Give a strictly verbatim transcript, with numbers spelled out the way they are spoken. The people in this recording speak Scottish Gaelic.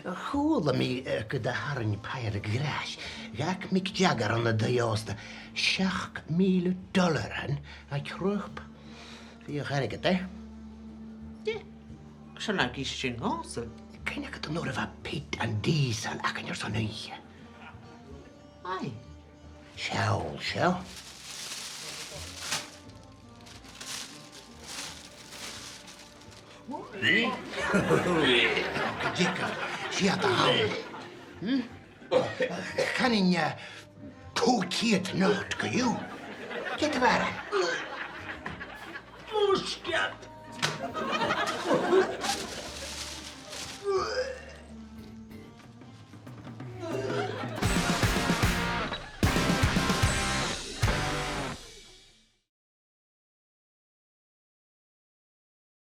Chuala mi, eh, gun do tharraing Pàdraig Grais, Dhag MacGrèir, ann an taigh-òsta, seachd mìle dollar ann an crup. Bha e air choreigin, eh? Dè? Chan eil fhios agam sin dhòmhsa. Cuimhnich an uair a bha pit an dìosal againn airson oidhche. Aye. Seall seo. Gu dearbh, 's iad a th' ann. Hmm? Chan eil, eh, còig ceud not co-dhiù. Ged a bha e? Muscat!